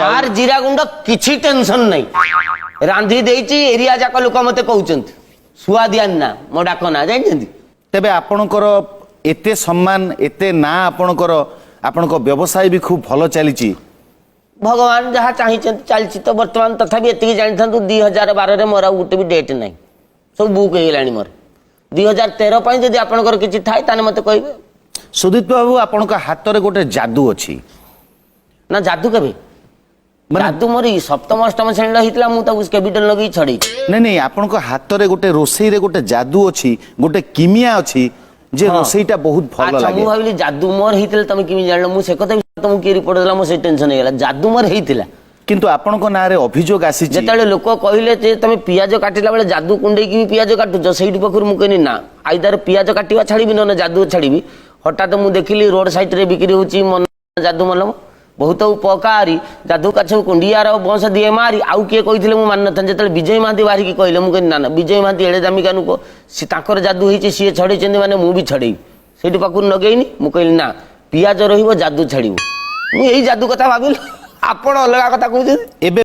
ମାର ଜିରା ଗୁଣ୍ଡ କିଛି ଟେନସନ ନାହିଁ, ରାନ୍ଧି ଦେଇଛି। ଏରିଆ ଯାକ ଲୋକ ମତେ କହୁଛନ୍ତି ସୁଆଦିଆ ନା, ମୋ ଡାକ ନା ଜାଣିଛନ୍ତି। ତେବେ ଆପଣଙ୍କର ଏତେ ସମ୍ମାନ, ଏତେ ନାଁ ଆପଣଙ୍କର, ଆପଣଙ୍କ ବ୍ୟବସାୟ ବି ଖୁବ୍ ଭଲ ଚାଲିଛି। ଭଗବାନ ଯାହା ଚାହିଁଛନ୍ତି, ଚାଲିଛି ତ ବର୍ତ୍ତମାନ। ତଥାପି ଏତିକି ଜାଣିଥାନ୍ତୁ, 2012ରେ ମୋର ଆଉ ଗୋଟେ ବି ଡେଟ୍ ନାହିଁ, ସବୁ ବୁକ୍ ହେଇଗଲାଣି ମୋର। 2013 ପାଇଁ ଯଦି ଆପଣଙ୍କର କିଛି ଥାଏ, ତାହେଲେ ମତେ କହିବେ। ସୁଦୀପ୍ତ ବାବୁ, ଆପଣଙ୍କ ହାତରେ ଗୋଟେ ଯାଦୁ ଅଛି। ନା, ଯାଦୁ କେବେ? ଯାଦୁ ମୋର ଏଇ ସପ୍ତମ ଅଷ୍ଟମ ଶ୍ରେଣୀର ହେଇଥିଲା, ମୁଁ ତାକୁ କ୍ୟାପିଟାଲ ଲଗେଇ ଛଡେଇଛି। ନାଇଁ, ଆପଣଙ୍କ ହାତରେ ଗୋଟେ ରୋଷେଇରେ ଗୋଟେ ଯାଦୁ ଅଛି, ଗୋଟେ କିମିଆ ଅଛି ଯେ ରୋଷେଇଟା ବହୁତ ଭଲ ଲାଗେ। ମୁଁ ଭାବିଲି ଯାଦୁ ମୋର ହେଇଥିଲା, ତମେ କେମିତି ଜାଣିଲ? ମୁଁ ସେ କଥା ବି ତମକୁ କିଏ ରିପୋର୍ଟ ଦେଲା, ମୋ ସେ ଟେନସନ ହେଇଗଲା। ଯାଦୁ ମୋର ହେଇଥିଲା। କିନ୍ତୁ ଆପଣଙ୍କ ନାଁରେ ଅଭିଯୋଗ ଆସିଛି। ଯେତେବେଳେ ଲୋକ କହିଲେ ଯେ ତମେ ପିଆଜ କାଟିଲା ବେଳେ ଯାଦୁ କୁଣ୍ଡେଇକି ବି ପିଆଜ କାଟୁଛ, ସେଇଠି ପାଖରୁ ମୁଁ କହିଲି ନା, ଆଇଦାର ପିଆଜ କାଟିବା ଛାଡ଼ିବି, ନହେଲେ ଯାଦୁ ଛାଡ଼ିବି। ହଠାତ୍ ମୁଁ ଦେଖିଲି ରୋଡ ସାଇଡରେ ବିକ୍ରି ହଉଛି ମନ ଯାଦୁ ମଲମ, ବହୁତ ଉପକାରୀ, ଯାଦୁ କାଛ କୁଣ୍ଡିଆର ବଂଶ ଦିଏ ମାରି। ଆଉ କିଏ କହିଥିଲେ ମୁଁ ମାନିନଥାନ୍ତି। ଯେତେବେଳେ ବିଜୟ ମହାନ୍ତି ବାହାରିକି କହିଲେ, ମୁଁ କହିଲି ନା ନା, ବିଜୟ ମହାନ୍ତି ଏଡ଼େ ଦାମିକା ଲୋକ, ସେ ତାଙ୍କର ଯାଦୁ ହେଇଛି, ସିଏ ଛଡ଼େଇଛନ୍ତି ମାନେ ମୁଁ ବି ଛଡ଼େଇବି। ସେଇଠି ପାଖରୁ ଲଗେଇନି। ମୁଁ କହିଲି ନା, ପିଆଜ ରହିବ, ଯାଦୁ ଛାଡ଼ିବୁ। ମୁଁ ଏଇ ଯାଦୁ କଥା ଭାବିଲି, ଆପଣ ଅଲଗା କଥା କହୁଛନ୍ତି। ଏବେ